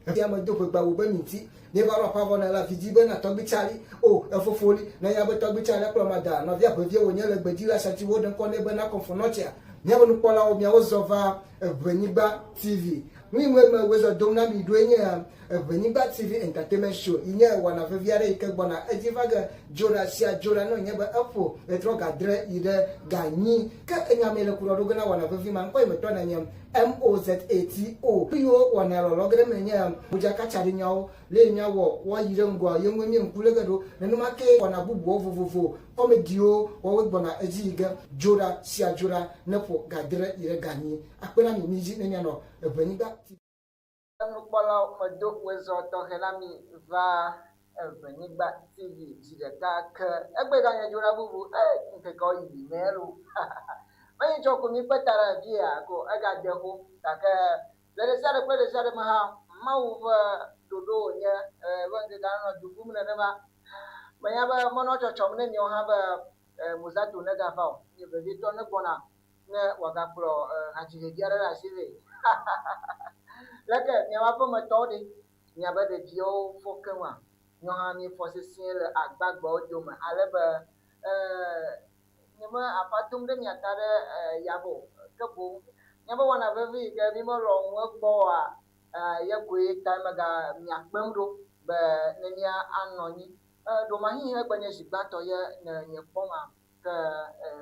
Eya medo ʋegba wò be minti. Míeva ɖo aƒea vɔ nèle avi dzi be na tɔgbui Charlie. O, efofo li. Nènya be tɔgbui Charlie akplɔ mada nɔvia ʋevie wònye le gbedzi le Ashanti woɖe ŋkɔ nɛ be na Kɔnfɔnɔtsia. Míaƒe nukpɔlawo, miawo zɔ va Eʋenyigba TV. Nu yi ŋue me wòezɔ dom na mi ɖoe nye Eʋenyigba TV Entertainment Show yi nye wɔna vevi aɖe yi ke gbɔna edzi va ge dzoɖa sia dzoɖa ne wònye be eƒo ɣetrɔ gadre yi ɖe ganyi. Ke enya mee le ku ɖɔ ɖo ge na wɔna vevi ma ŋkɔ yi me tɔ nenye MOZATO. Nu yiwo wɔna lɔlɔ ge ɖe eme nye modzakatsaɖinyawo, le yi míawɔ woayi ɖe ŋgɔa ye ŋue mí ŋku lé ge ɖo. Nenema kee wɔna bubuwo vovovo, kɔmediwo wɔwoe gbɔna edzi yi ge dzoɖa sia dzoɖa ne ƒo gadre yi ɖe ganyi. Akpe na mi, midzi ne mianɔ Eʋenyigba TV. Nukpɔlawo medo wezɔ tɔxɛ na mi va Eʋenyigba TV zi ɖeka ke. Egbe ganye dzoɖa bubu e ŋkekewo yiyi mɛ lo. Menyi tsɔ ko mi kpe ta ɖe via ko egade xo gake le ɖesiaɖe kple ɖesiaɖe me hã Mawu ƒe ɖoɖo wònye e be ŋkekea nenɔ du ƒum nenema. Menya be menɔ tsɔtsɔm ne miawo hã be e Mozato negava o. Nye vevietɔ negbɔna ne wòagakplɔ hadzidzi aɖe ɖe asi vɛ. Leke miaƒe aƒemetɔwo ɖe? Miabe ɖeviwo fɔ keŋua? Míawo hã míefɔ sesĩe le agbagbeawo dome ale be nyeme afa dom ɖe mia ta ɖe yame o. Ke boŋ míaƒe wɔna vevi yi ke mímelɔ̃ ŋu ekpɔ oa, ye koe tae mega mia kpem ɖo be ne mía anɔ anyi. Ɖewomahi egbe nye zi gbãtɔ ye ne nye kpɔma. Ke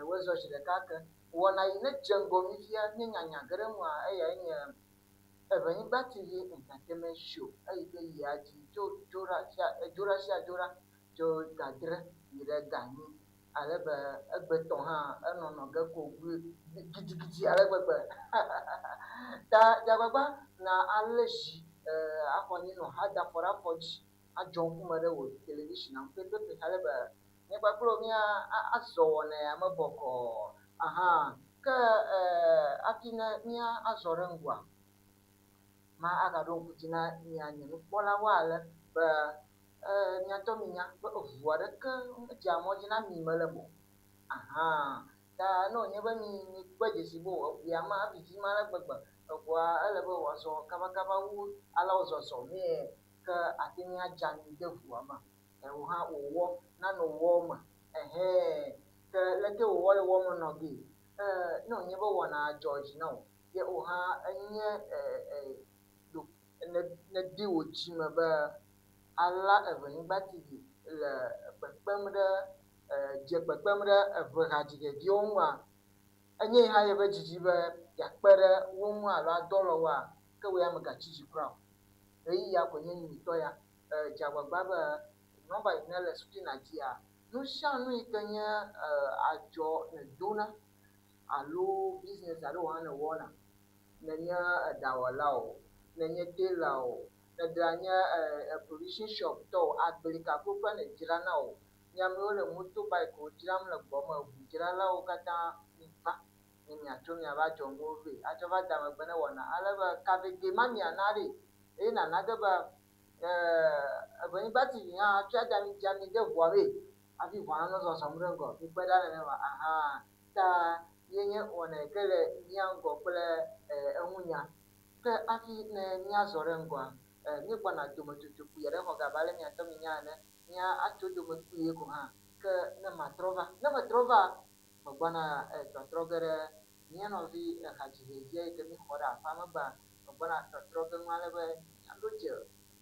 wozɔ zi ɖeka ke. Wɔna yi ne dze ŋgɔ mí fia míenya nya ge ɖe eŋua, eyae nye Eʋenyigba TV Entertainment Show, eyi ke yia dzi tso dzoɖa sia dzoɖa sia dzoɖa tso ga adre yi ɖe ga enyi. Ale be egbe tɔ hã enɔnɔ ge ko gidigidi ale gbegbe. Ta dze agbagba na alé zi axɔ anyi nɔ ada afɔ ɖe afɔ dzi adzɔ ŋkume ɖe wò television ŋu pɛpɛpɛ ale be Nye kpakple wò mía azɔ wɔna ya me bɔkɔɔ. Ahan, ke e hafi ne mía azɔ ɖe ŋgɔa, ma agaɖo ŋku dzi na mia nye nukpɔlawo ale be e mia ŋutɔ minya be eŋu aɖeke medzea mɔ dzi na mi mele eme o. Ahan, ta ne wònye be mi mikpɔe dzesi be o eŋu ya ma evivim ale gbegbe, eŋua ele be wòazɔ kabakaba wu ale wòzɔzɔ mee ke ate ŋu adze anyi de ŋua me. Wò hã wò wɔ nanɔ wɔ me. Ɛhɛɛ. Ke leke wò wɔ le wɔ me nɔ gee? Ɛɛ, ne wònye be wɔna dzɔ dzi na wò ye wò hã enye ɛ, ɛ, ɖo, ne, nèdi wò dzi me be ala Eʋenyigba TV le kpekpem ɖe, ɛ, dze kpekpem ɖe eʋehadziɖeviwo ŋua, enye hã yeƒe didi be yeakpe ɖe wo ŋu alo adɔ alɔ woa, ke wò ya mègatsi dzi kura o. Ɣeyiɣia koe nye nyuitɔ ya. Dze agbagba be nɔmba yi nele screen-a dzia, nu sia nu yi ke nye adzɔ nèdona alo business aɖe wò hã nèwɔna, nènye eɖawɔla o, nènye tailor o, nèɖanye provision shop tɔ o, agbleka kpokploe nèdzrana o, mi amewo le motorbike-wo dzram le gbɔme, ʋudzralawo katã miva ne miatso miava adzɔnuwo vɛ atsɔ va da megbe ne wɔna ale be kavege ma miana ɖee eye nana ge be Eʋenyigba TV hã hafi ada ami dze ami ɖe ʋua mee hafi ʋua nanɔ zɔzɔm ɖe ŋgɔ. Mikpɔe ɖa nenema ahan. Ta ye nye wɔna yi ke le mía ŋgɔ kple eŋunya. Ke hafi ne míazɔ ɖe ŋgɔa, míegbɔna dometsotso kpui aɖe xɔ ge abe ale mia ŋutɔ minya ene. Mía atso dome kpuie ko hã. Ke ne matrɔ va, ne metrɔ va, megbɔna tɔtrɔ ge ɖe mía nɔvi ehadzivevia yi ke míxɔ ɖe aƒea megbea, megbɔna tɔtrɔ ge ŋu ale be míaɖo dze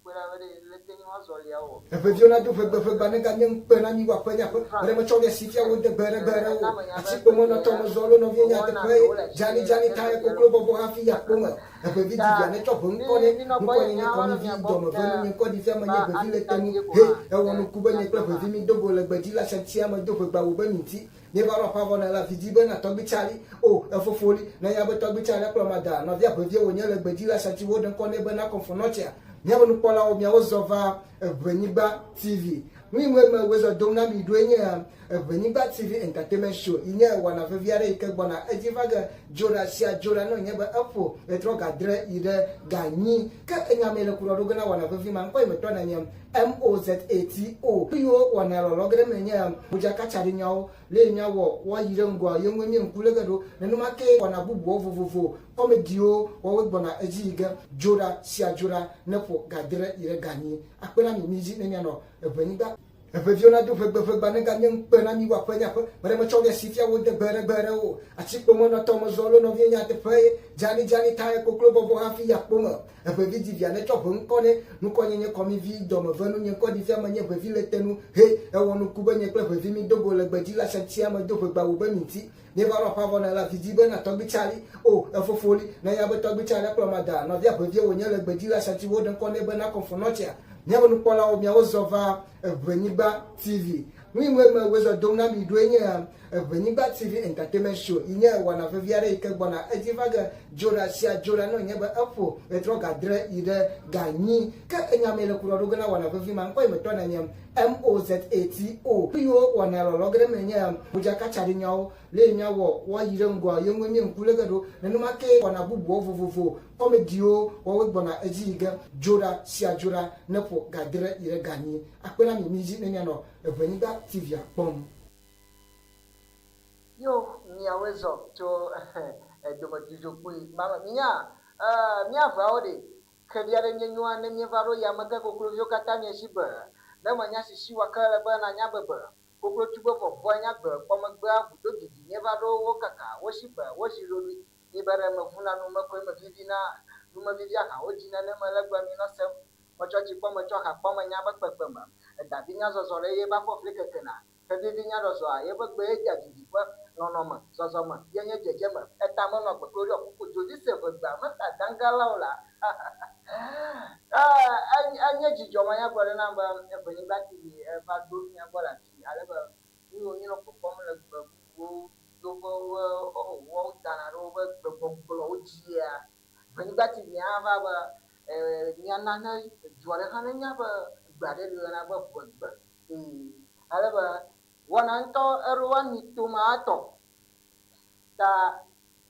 kpɔe ɖa be ɖe leke nye woazɔ lia o. Eʋeviwo nado ʋegbe ʋegba neganye ŋukpe na mi woaƒe nye aƒe ɖe metsɔ nye asi fia wo de gbe ɖe gbe ɖe wo atikpo me nɔtɔ mezɔ alo nɔvie nye ateƒe dzani dzani tae koklo bɔbɔ hafi yi akpo me eʋevi di via netsɔ ʋe ŋkɔ nɛ ŋkɔ nye nye kɔmi vi dɔme ve nu nye ŋkɔ ɖi fia menye ʋevi le te nu he ewɔ nuku be nye kple ʋevi mi do go le gbedzi la sɛntia me do ʋegba wo be mi ŋti Míeva ɖo aƒea vɔ nèle avi dzi be na tɔgbui Charlie. O, efofo li. Nènya be tɔgbui Charlie kplɔ mada nɔvia ʋevie wònye le gbedzi le asati woɖe ŋkɔ nɛ be na kɔnfɔnɔtsia. Míaƒe nukpɔlawo, miawo zɔ va Eʋenyigba TV. Nu yi ŋue me wòezɔ dom na mi ɖoe nye Eʋenyigba TV Entertainment Show yi nye wɔna vevi aɖe yi ke gbɔna edzi va ge dzoɖa sia dzoɖa ne wònye be eƒo ɣetrɔ ga adre yi ɖe ga enyi. Ke enya mee le ku ɖɔ ɖo ge na wɔna vevi ma ŋkɔ yi me tɔ nenye MOZATO. Nu yiwo wɔna lɔlɔ ge ɖe eme nye modzakatsaɖinyawo. Lé míawɔ woayi ɖe ŋgɔa ye ŋue mí ŋku lé ge ɖo. Nenema kee wɔna bubuwo vovovo, kɔmediwo woawoe gbɔna edzi yi ge dzoɖa sia dzoɖa ne ƒo ga adre yi ɖe ga enyi. Akpe na mi mídzi ne míanɔ Eʋenyigba. Eʋeviwo nado ʋegbe ʋegba ne ganye ŋukpe na mi woaƒe nye aƒe. Meɖe metsɔ ɖe asi fia wo de gbe ɖe gbe ɖe o. Atikpo menɔtɔ mezɔ alo nɔvie nyateƒe ye. Dzani dzani tae koklo bɔbɔ hafi yi akpo me. Eʋevi di via netsɔ ʋe ŋkɔ nɛ. Nukɔ nye nye kɔmivi dɔme ve nu nye ŋkɔ ɖi fia menye ʋevi le te nu. He, ewɔ nuku be nye kple ʋevi mi do go le gbedzi la shantia me do ʋegba wu be mi ŋti. Míeva ɖo aƒea vɔ ne la vi di be na tɔgbi Charlie. O, efofo li. Ne nya be tɔgbi Charlie akplɔ mada nɔvia ʋevie wònye le gbedzi la shanti wo ɖe ŋkɔ nɛ be na kɔnfɔnɔtsia. Míaƒe nukpɔlawo, miawo zɔ va Eʋenyigba TV. Nu yi ŋue me wozɔ dom na mi ɖoe nye Eʋenyigba TV Entertainment Show yi nye wɔna vevi aɖe yi ke gbɔna edzi va ge dzoɖa sia dzoɖa ne wònye be eƒo ɣetrɔ ga adre yi ɖe ga enyi. Ke enya mee le ku ɖɔ ɖo ge na wɔna vevi ma ŋkɔ yi me tɔ na nye MOZATO. Nu yiwo wɔna lɔlɔ ge ɖe eme nye modzakatsaɖinyawo, Le yi míawɔ woayi ɖe ŋgɔa ye ŋue mí ŋku lé ge ɖo. Nenema kee wɔna bubuwo vovovo, kɔmediwo woawoe gbɔna edzi yi ge dzoɖa sia dzoɖa ne ƒo ga adre yi ɖe ga enyi. Akpe na mi mídzi ne mianɔ Eʋenyigba TV-a kpɔm. Yo, miawoe zɔ tso domedudzokpui ma me. Minya, mía aveawo ɖe, xevi aɖe nye nyoa ne míeva ɖo yame ke kokloviwo katã miesi be, ne menya sisi wa ke ele be nanya be be. Koklotsu be vɔvɔe nya gbe kpɔ megbea ʋu do didi nye va ɖo wo kaka wo si be wo zi ɖoɖoe mi be ɖe me vuna nu me koe me vivi na nu me vivi aha wo dzi nene me le gbe mi nɔ sem me tsɔ tsi kpɔ me tsɔ ha kpɔ me nya be kpekpe me eda vi nya zɔzɔ ɖe ye be afɔ fli keke na xevi vi nya ɖɔzɔa ye be gbe ye dea vivi ƒe nɔnɔ me zɔzɔ me ye nye dzedze me eta me nɔ gbe klo ɖɔ kuku dzovi se ʋe gbea me ta danga la o la Enye dzidzɔ manyagblɔ ɖe nam be Eʋenyigba TV va ɖo mía gbɔ le afii ale be nu yiwo míenɔ kpɔkpɔm le gbe bubuwo doƒewo woawo dana ɖe woƒe gbegbɔgblɔwo dzia, Eʋenyigba TV hã va be míana ne du aɖe hã nenya be gbe aɖe li woyɔna be ʋegbe. Ale be wɔna ŋutɔ eɖo woami tome atɔ ta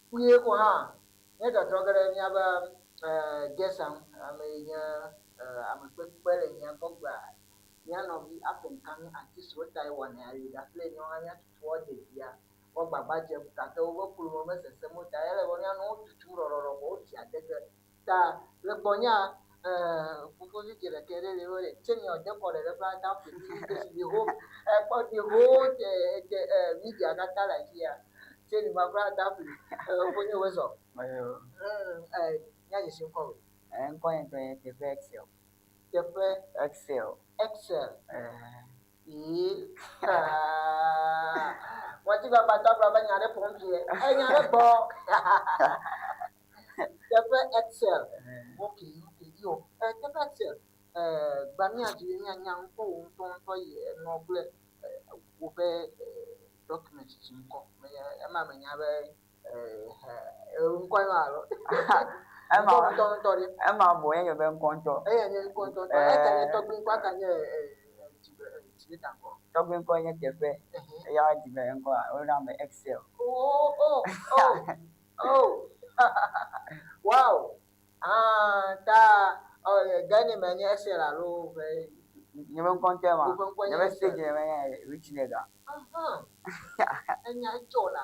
kpuie ko hã Ne tɔtrɔ ge ɖe míaƒe guest-a ŋu, ame yi nye ame kpekpe le mía gbɔ gbea, mía nɔvi African Kanu artist wo tae wɔna ya li gafle míawo hã míatutu woa ɖevia, woa gbagba dzem gake woƒe klo me mesesem o ta ele be míanɔ wo tutum ɖɔɖɔɖɔ vɔ wotsi adegbe. Ta le gbɔnyea, fofovi dze ɖekɛ ɖe li wole tse miɔ de kɔ ɖeɖe kura ta ƒo the whole ekpɔ the whole media katã le afia. Tse ni ma kura ta ƒo fofonye wozɔ. Nya dzesi ŋkɔ wò. Ŋkɔ nye ŋutɔ nye Teƒe Excel. Teƒe Excel. Excel. Ee. Ŋɔti gbagbãtɔ gblɔ be nya ɖe ƒom fie. Enya ɖe gbɔ. Teƒe Excel. Ok, ok, yo. Teƒe Excel. Gba mía dzi be míanya ŋkɔ wò ŋutɔŋutɔ yi enɔ kple woƒe document dzi ŋkɔ. Menye ema menya be ŋkɔe ma alo. Ema Ŋkɔ ŋutɔŋutɔ ɖe. Ema boŋ ye nye ŋkɔ ŋutɔ. Eya nye ŋkɔ ŋutɔŋutɔ. Eka nye tɔgbui ŋkɔ, eka nye dzibeta ŋkɔ. Tɔgbui ŋkɔ nye Teƒe. Eya dzibe ŋkɔa woyɔna be Excel. Oh, oh, oh, oh. Wow. Ah, ta Ghana me nye Excel alo ƒe. Nye be ŋkɔ ŋutɔe ma. Woƒe ŋkɔ Nye nye be Excel. stage name nye Rich Nigga. Aha. Enya dzɔna.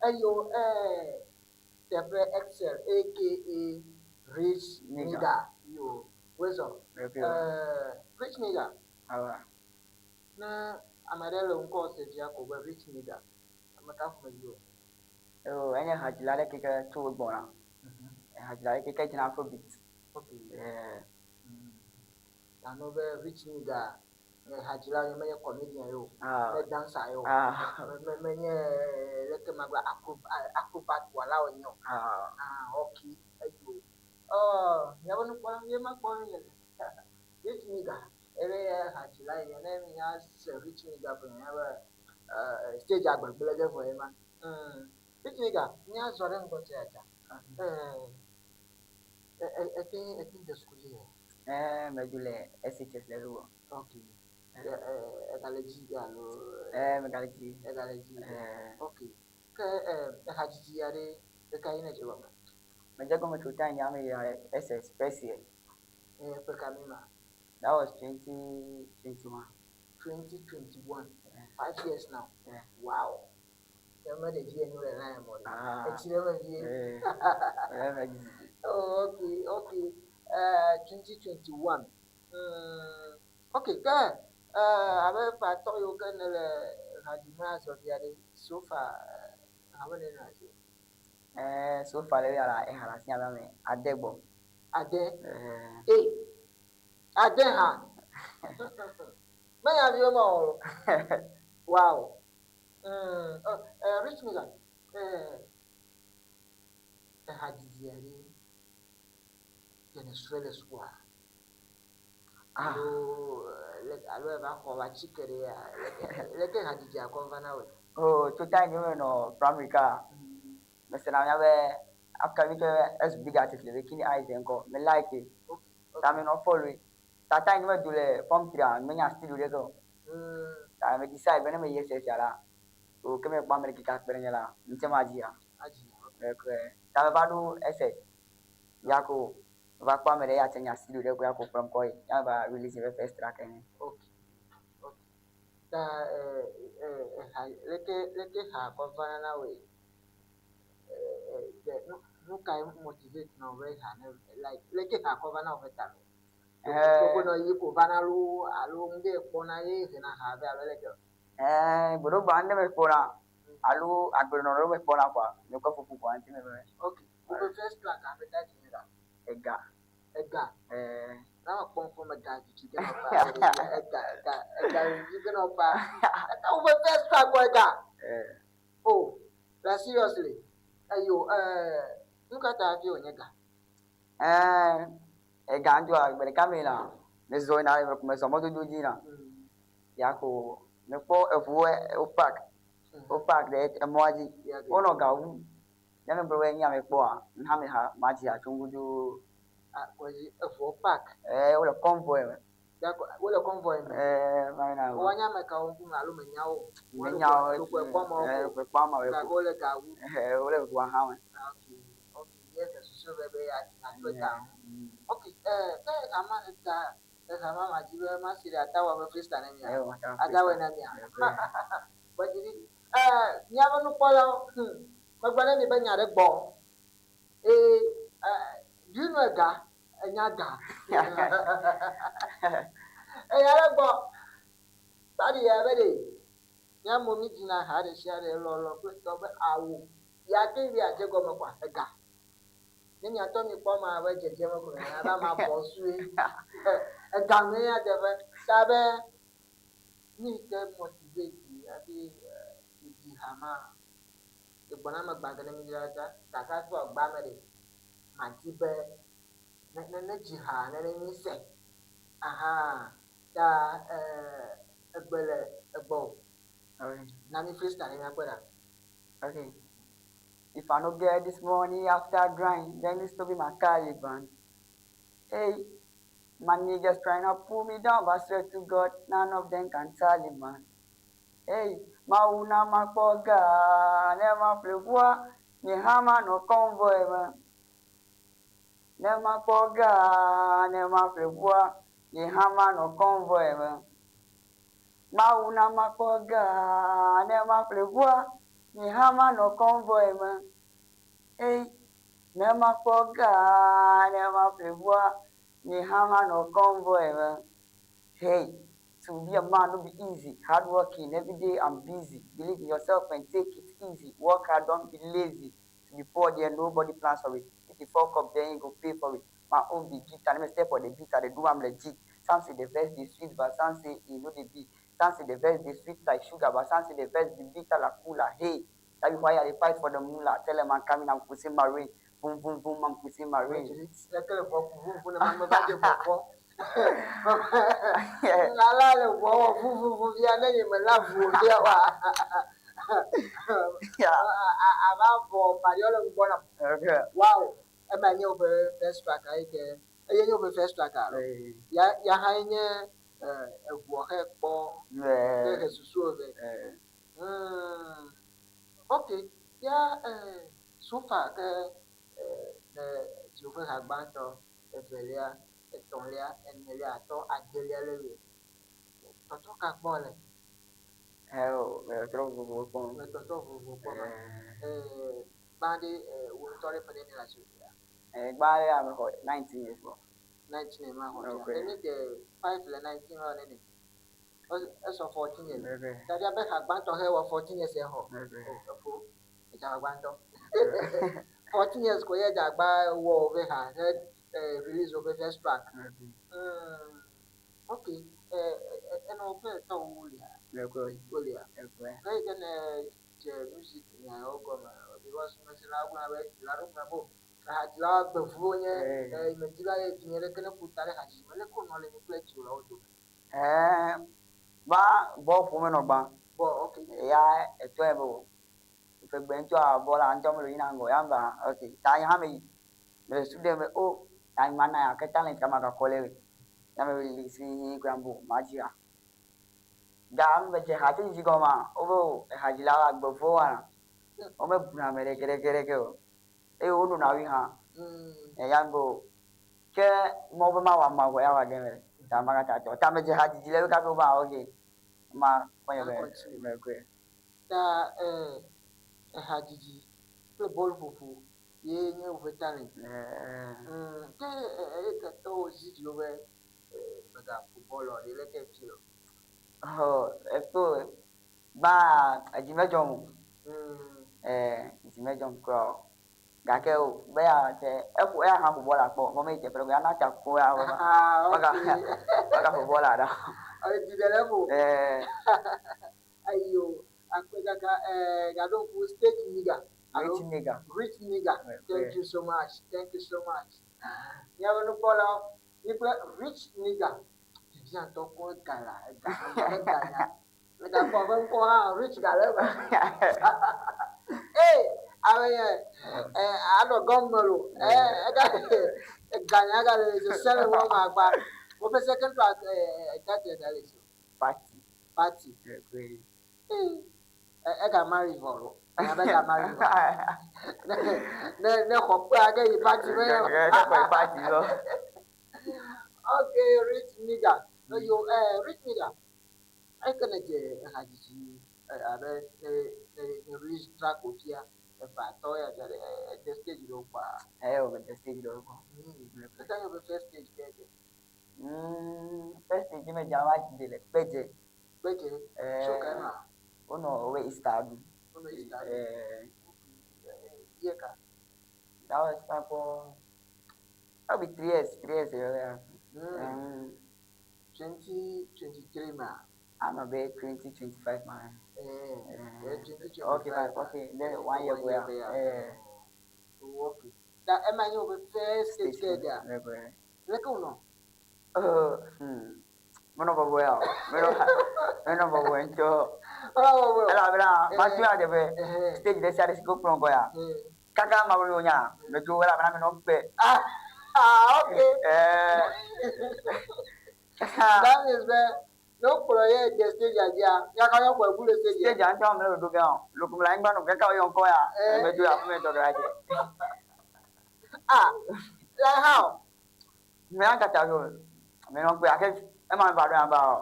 Eyo teƒe Excel aka Rich Nigga. Nigga. Yo, wezɔ. Okay. Rich Nigga. Awa. Ne ame aɖe le ŋkɔ se fia ko be Rich Nigga, ame ka ƒomevi wò? Yo, enye hadzila ɖe keke tso gbɔna. Hadzila ɖe keke dzina Afrobeat. Okay. Yeah. Ano be Rich Nigga hadzila nye menye comedian yo, Ah. me dancer yo, Ah. me menye leke magblɔ acrobat wɔla wònye o. Ah. Ah, okay. Eyo. Oh, miaƒe nukpɔla ye ma kpɔ nu le. Rich Nigga, ebe hadzila ye ne minya se Rich Nigga ko nya be stage agbegble ge vɔ ye ma. Rich Nigga, míazɔ ɖe ŋgɔ tse atsa. Ete ete de suku dzi ye. Medu le SHS le Luwo. Okay. Egale dzi alo? Megale dzi. Egale dzi. Okay. Ke ehadzidzi aɖe ɣekaɣi ne dze gɔme? Medze gɔme tso time ya me yina SS first year. Ƒe ka mee ma? That was 2021. 2021. Yeah. 5 years now. Yeah. Wow. Ke me ɖevi enyo le line me o ɖe. Ah. Etsi ɖe me vie. Eh, eh, me Oh, okay. 2021. Okay, ke abe ƒe 5 yiwo ke ne le hadzime azɔvia ɖe, so far habe ne nɔ asi? Eh, so far le ya la eha la si abe ame 8 gbɔ. 8? Eh. Ee, 8 hã. Menya viwo me o. Wow. Oh, Rich Mega. Ehadzidzi aɖe ke ne srɔ̃e le sukua? Ah. Alo le alo eva xɔ va tsi ke ɖe ya leke hadzidzi akɔ va na wòe? Oh, tso time yi me nɔ primary ka, mesena mía be upcoming ke ezu big artist le be Kini Ice ŋkɔ, me like it. Ta me nɔ follow it. Ta time yi me do le form 3 a, menya studio ɖeke o. Ta me decide be ne me yi SS la, o ke me kpɔ ame ɖeke kpe ɖe nye la, ŋuti ma dzia. Adzi. Okay. Ta me va ɖo SS. Ya ko va kpɔ ame ɖe ya tse nya studio ɖe ko ya ko kplɔm kɔ yi. Ya va release eƒe first track ene. Okay. Ta ha leke ha kɔ va na wòe? Eh, nu nu kae motivate na wò be ha ne like leke ha kɔ va na wò ƒe tame? Eh. Gbogbo nɔ yi ko va na loo alo nu ɖe kpɔna ye hena ha vɛ alo leke? Eh, gbeɖegba ŋɖe me kpɔna alo agbenɔnɔ ɖewo me kpɔna kɔa, me kɔ ƒoƒu kɔa ŋuti me be. Okay. Woƒe first track abe title nye ɖa? Ega. Ega. Eh. Na me kpɔm fɔ me ga dzidzi ke nɔ pa. Ega, ega, ega dzidzi ke nɔ pa. Eka woƒe first track kɔ ega. Eh. Oh, like seriously. Eyo, nu ka ta hafi wònye ga? Eh, ega ŋutɔa gbe ɖeka me la, mezɔ yina me zɔ mɔdodo dzi na. Ya ko mekpɔ eʋuwo wo park. Wo park ɖe emɔa dzi. Wonɔ ga wum. Ne megblɔ be nye ame kpɔa, nha me ha ma dzi ha tso ŋgudo. Ah, kɔdzi eʋuwo park. Eh, wole convoy me. Ya ko wole convoy me. Eh, va yina. Woanya ame kawo ŋkume alo menya wo? Menya wo. Wokɔ ekpɔ amewo Eh, ko. kpɔ amewo Gake ko. wole ga wum. Eh, wole ʋua hã me. Ah, okay. Ye ke susu be be ya atso ta. Okay, ke hama ta hama ma dzi be ma si ɖe atawa be freestyle ne mia. Eh, wa ta. Atawa ne mia. Gbɔdzi miaƒe nukpɔlawo, megblɔ ne mi be nya ɖe gbɔ. Ee, do you know ega? Enya ga. Enya ɖe gbɔ. Tadi ya be ɖe míamewo mi dzina ha ɖe sia ɖe lɔlɔ kple tɔ be awu. Ya ke bi adze gɔme kɔa ega. Ne miatɔ mi kpɔ ma be dzedzeme ko nana be ama bɔ sue. Ega ŋue ya teƒe. Ta be nu yi ke motivate hafi dzi ha ma egbɔna me gbã ge ne mi dzra ta gake hafi wòagba me ɖe madi be ne ne dzi ha ne ne mi se. Aha ta egbe le egbɔ o. Okay. Na mi freestyle ne miakpɔe ɖa. Okay. If I no get this money after grind, then this to be my Caliban. Hey, my niggas trying to pull me down, but I swear to God, none of them can Taliban. Hey, mauna makpɔ ga ne ma ƒle ʋua, nye hã manɔ convoy me. Ne makpɔ ga ne ma ƒle ʋua, nye hã manɔ convoy me. Mawu na makpɔ ga ne ma ƒle ʋua, nye hã manɔ convoy me. Hey, ne makpɔ ga ne ma ƒle ʋua, nye hã manɔ convoy me. Hey, to be a man no be easy. Hard working, every day I'm busy. Believe in yourself and take it easy. Work hard, don't be lazy. To be poor there, nobody plans for it. If you fuck up, then you go pay for it. My own be guitar, let me step on the beat, I dey do am legit. Some say the verse dey sweet, but some say e no dey be. Some say the verse dey sweet like sugar, but some say the verse be bitter like cooler. Hey, that be why I dey fight for the moolah. Tell them I'm coming, I'm pushing my rain. Boom, boom, boom, I'm pushing my rain. Leke le ʋɔ ʋuʋu ne ma me va dze vɔvɔ. Lala le ʋua wɔ ʋuʋuʋu fia ne nye me la ʋu fia wa. Ava vɔ paɖiɔ le ŋgbɔ nam. Okay. Wow. Ema nye woƒe first track ayi ke eye nye woƒe first track alo. Hey. Ya hã nye eʋua xe kpɔ Yeah. xe he susu eve. Eh, Okay. Ya so far ke ne dzi woƒe ha gbãtɔ, evelia, etɔ̃lia, enelia, atɔ̃, adelia le wɛ. Tɔtrɔ ka gbɔ le? Ɛ o, me tɔtrɔ vovovowo kpɔm. Me tɔtrɔ vovovowo kpɔm. Ɛ. Gbã ɖe wò ŋutɔ ɖe ƒe nene le asiwò fia? Ɛ gbã ɖe ame xɔ 19 years gbɔ. 19 ma xɔ fia. Okay. Ne mi de 5 le 19 ma nene. Esɔ 14 years. Okay. Tadi abe ha gbãtɔ he wɔ 14 years exɔ. Okay. O, efo. Edza gbãtɔ. 14 years ko ye dza gba wɔ woƒe ha he release woƒe first track. Okay. Okay. Enɔ kple tɔwo lia. Okay. Wolia. Okay. Ne yi ke ne dze music nyawo gɔme because mesela gblɔ be dzila ɖo gblɔ bo hadzila gbevuwo nye medzila ye vinye ɖeke ne ƒo ta ɖe hadzidzi me leke wonɔ le mi kple dziwòlawo dome. Ɛ ba bɔ ƒome nɔ gbã. Bɔ okay. Ya etɔe be o. Ƒegbe ŋutɔ bɔ la ŋutɔ mele yina ŋgɔ ya va okay. Ta nye hã me yi. Mele su ɖe be o ya ma na ya ke talent kama gakɔ le we. Ya me le si grambo ma dzia. Ga me dze hadzidzi gɔmea wobe o ehadzila gbevuwo wɔna. Wome buna ame ɖeke ɖeke ɖeke o. Eye wonɔna wui hã. Eya be o. Ke mɔ be mawɔ amea vɔ ya wa ge me. Ta makata tɔ. Ta medze hadzidzi le kafi wobe okay. Ma kpɔ nye be me koe. Ta ehadzidzi kple bɔluƒoƒo ye nye woƒe talent. Ke eke tɔwo zi dzi wo be megaƒo bɔl o ɖe leke fi o. Oh, eto gbã edzi medzɔm o. Edzi medzɔm kura o. Gake o be ya tse eƒo eya hã ƒo bɔl akpɔ vɔ meyi teƒe ɖe ko ya na tsa ko ya va va ƒo bɔl ɖa. Edzi ɖe le eƒo. Ayo akpe kaka gaɖo ŋku stage nigga. Rich nigga. Rich nigga. Thank you so much. Thank you so much. Míaƒe nukpɔlawo mi kple rich nigga. Ɖevia ŋutɔ kɔ ga la ega ega nya. Megakpɔ ƒe ŋkɔ hã rich ga le eme. Ee ame yɛ anɔ gɔme lo. Ega ega nya ga le sese le wɔm agba. Woƒe second track title ga le si. Party. Party. Ega marry vɔ lo. Nya be ga marry vɔ. Ne ne xɔ kpe age yi party me. Ne xɔ yi party lɔ. Okay, rich nigga. Yo, rich nigga. Eke ne dze ehadzidzi abe ne ne ne release track o fia eve atɔ ya fia ɖe ede stage ɖewo kpɔa. Ɛ o de stage ɖewo kpɔ. Eka nye ƒe first stage ke dze. First stage me dze va dze le kpedze. Kpedze. So ka ma. Wonɔ wobe Easter ɖum. Wonɔ Easter ɖum. Year ka. That was time for that be 3 years ago. 2023 ma. I'm a bit 2025 man. 2025. Okay, okay. Then 1 year go. Okay. That am I your first stage there? Leke no. Meno babo ya. Meno babo ento. Oh, Ela bela, ma tu ya de be. Stage de sia de go kplɔ ŋgɔ ya. Kaka ma bolo nya. Me tu ela bela me no kpe. Ah, okay. That means that no kplɔ ye de stage adzia, ya ka yɔ kɔ ebu le stage. Stage ŋutɔ me le ɖoɖo gã o. Lokum le anyigba nɔ kaka woyɔ ŋkɔ ya. Me tu ya me tɔ ɖe dzi. Ah, like how? Me ya kata so. Me no kpe ake ema va ɖo ya ba o.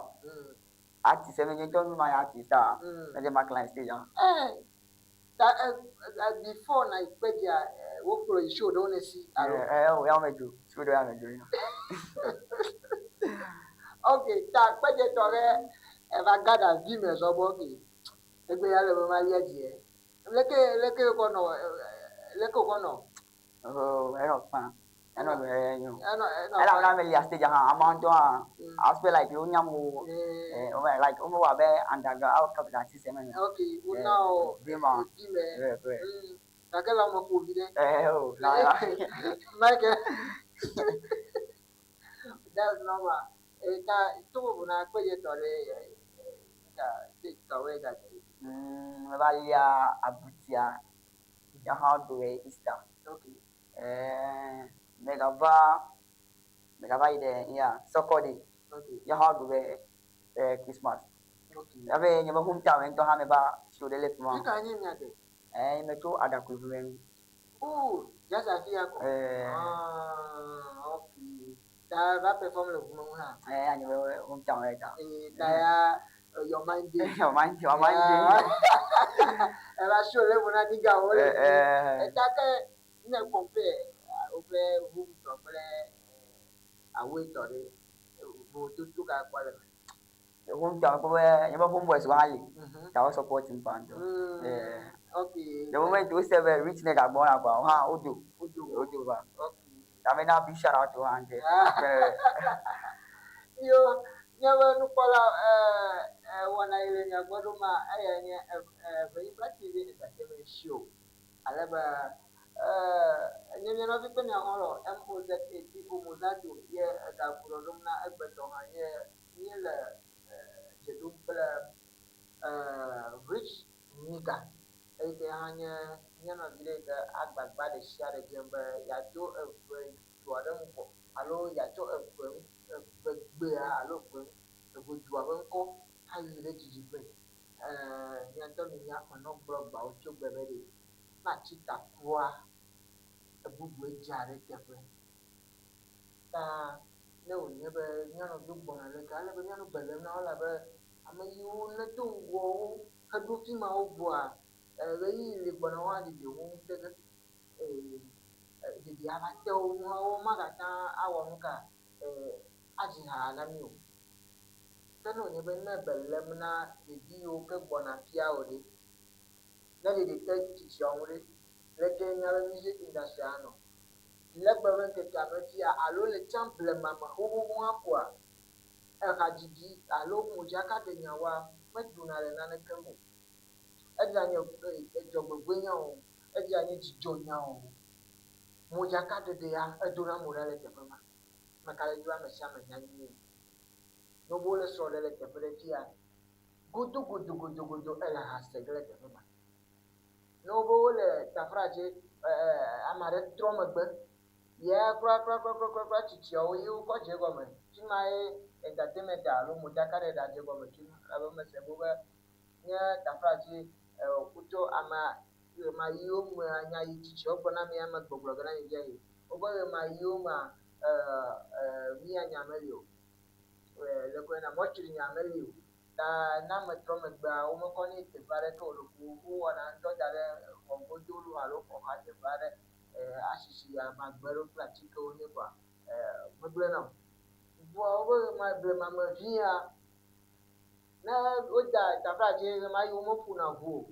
Artist me nye ŋutɔ nu ma ya artist a. Me dze ma client stage a. Ta before na ikpe dzia wo kplɔ yi show ɖewo ne si alo. O ya me dzo. Show ɖewo ya me dzo yina. Okay, ta kpedze tɔ ɖe eva gada vi me zɔ bɔ ke. Egbe ya le be ma lia dzie. Leke leke kɔ nɔ leke kɔ nɔ. Oh, enɔ kpa. Enɔ be nyo. Enɔ enɔ. Ela bela me lia stage hã ama ŋutɔ hã. I feel like wo nyam wo. Wo like wo wɔ abe underground out of the system. Okay, wo na o. Vi ma. Vi me. Gake la me ƒo vi ɖe. O la ya. Michael. That's normal. Ta to vovo na kpedze tɔ ɖe ka stage tɔwoe gadze. Me va lia abutia. Ya hã ɖo Easter. Okay. Megava yi ɖe ya Sɔkɔdi. Okay. Ya hã ɖo be Christmas. Okay. Abe nye be hometown ŋutɔ hã me va show ɖe le fi ma. Fi ka nye mia de? Me tso Aɖakluvi me. Oh, just afi ya ko. Ah, okay. Ta va perform le ʋume ŋu hã. Ya nye be hometown ya ta. Ta ya Your mind dey. Your mind, your mind dey. Eva show level na nigga wo le fi. Eta ke ne compare woƒe home tɔ kple away tɔ ɖe, vovototo ka kpɔ le eme? Home tɔ kpɔ be nye be home boys wo hã li. Ta wo support ŋkpa ŋutɔ. Okay. The moment wo se be rich nigga gbɔna kɔa, wo hã wodo. Wodo. Wodo va. Okay. Ta me na big shout out to wo hã ŋutɔ. Yo, míaƒe nukpɔla wɔna yi le mia gbɔ ɖo ma, eyae nye Eʋenyigba TV Entertainment Show. Ale be nye mia nɔvi kple mia xɔlɔ̃ MOZATO Mozato ye egaku ɖɔ ɖom na egbetɔ hã ye míele dze ɖom kple Rich Nigga eyi ke hã nye mía nɔvi ɖe yi ke agbagba ɖe sia ɖe dzem be yeado eve dua ɖe ŋgɔ alo yeatsɔ eve evegbea alo eve evedua ƒe ŋkɔ ayi ɖe didiƒe. Mía ŋutɔ minya menɔ gblɔ gbawo tso gbe be ɖe matsi takua ebubue dza ɖe teƒe. Ta ne wònye be mía nɔviwo gbɔna leke ale be míanɔ gbe lém na wo elabe ame yiwo nedo ŋgɔ wo heɖo fi ma wo vɔa ɣeyiɣi li gbɔna woaɖiɖi wo ŋu te ge. Ɖeɖi ava te wo ŋu wo magate awɔ nu ka adzi ha na mí o. Ke ne wònye be ne be lém na ɖevi yiwo ke gbɔna fia o ɖe, ne ɖeɖi te tsitsiawo ŋu ɖe, leke míaƒe music industry anɔ? Le egbe ƒe ŋkekea me fia alo le tsã blema me xoxoxo hã koa, ehadzidzi alo modzakaɖenyawoa medona le naneke me o. Edza nye dzɔgbevɔ̃e o, edza nye dzidzɔnya o. Modzakaɖeɖe ya edona mo ɖa le teƒe ma. Meka ɖe edzi be ame sia ame nya nyuie. Ne wobe wole srɔ̃ ɖe le teƒe ɖe fia, godogodogodogodo ele ha se ge le teƒe ma. Ne wobe wole taflatse ame aɖe trɔ megbe ya kura tsitsiawo ye wokɔ dze egɔme. Fi ma ye entertainment alo modzakaɖeɖea dze egɔme tso elabe mese be wobe nye taflatse wotsɔ amea ɣemaɣiwo mea nya yi tsitsiawo gblɔ na mi ame gbɔgblɔ ge na mi fia yi. Wobe ɣemaɣiwo mea mía nya meli o. Le ko ena mɔtsri nya meli o. Ta ne ame trɔ megbea womekɔ nɛ teƒe aɖeke o ɖeko wowɔna ŋdɔ da ɖe xɔ godo loo alo xɔ xa teƒe aɖe asisi amagbe ɖewo kple atikewo nɛ kɔa megblẽna o. Vɔa wobe ɣema blema me via ne woda taflatse ɣemaɣi womeƒona ʋu o.